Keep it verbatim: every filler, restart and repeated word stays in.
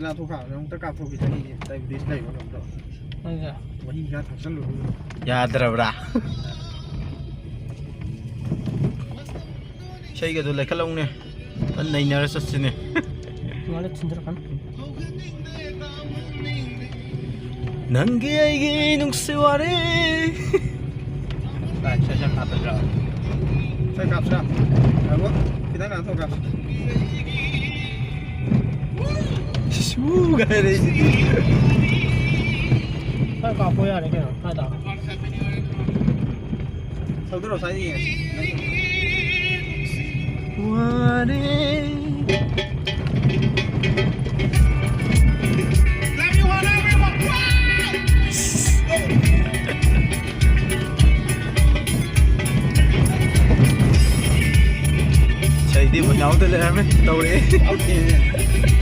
ꯂꯥꯟꯊꯣꯛꯈꯥꯕꯅꯦ, ꯑꯃꯨꯛꯇ ꯀꯥꯞꯊꯣꯛꯈꯤꯁꯅꯤ꯫ ꯗꯥꯏꯕꯤꯇꯤꯁ ꯂꯩꯕ ꯀꯩꯅꯣ ꯇꯧꯔꯦ꯫ ꯑꯩꯁꯦ ꯃꯍꯤ ꯈꯔ ꯊꯛꯆꯜꯂꯨ꯫ ꯌꯥꯗ꯭ꯔꯕ꯭ꯔꯥ? ꯏꯁꯩꯒꯗꯣ ꯂꯩꯈꯠꯂꯧꯅꯦ꯫ ꯐꯟ ꯅꯩꯅꯔ ꯆꯠꯁꯤꯅꯦ꯫ ꯃꯥꯂꯦ ꯊꯤꯟꯗꯔꯀꯥꯟ꯫ ꯅꯪꯒꯤ ꯑꯩꯒꯤ ꯅꯨꯡꯁꯤ ꯋꯥꯔꯤ꯫ ꯁ꯭ꯋꯥꯏ ꯁ꯭ꯋꯥꯏ ꯁ꯭ꯋꯥꯏ ꯀꯥꯞꯄꯁꯤꯔꯥ? ꯁ꯭ꯋꯥꯏ ꯀꯥꯞꯁꯤꯔꯥ? ꯉꯥꯏꯈꯣ, ꯈꯤꯇꯪ ꯂꯥꯟꯊꯣꯛ ꯀꯥꯞꯁꯤ꯫ ꯁꯨꯒꯥꯏꯔꯦ꯫ ꯈꯔ ꯀꯥꯞꯄꯣ ꯌꯥꯔꯦ ꯀꯩꯅꯣ꯫ ꯀꯥꯏꯗ? ꯊꯧꯗꯔꯣ, ꯁ꯭ꯋꯥꯏꯗ ꯌꯦꯡꯉꯁꯤ꯫ ꯋꯥꯔꯦ꯫ ꯏꯁꯩꯗꯤ ꯃꯌꯥꯝꯗ ꯂꯩꯔꯝꯃꯦ꯫ ꯇꯧꯔꯛꯑꯦ꯫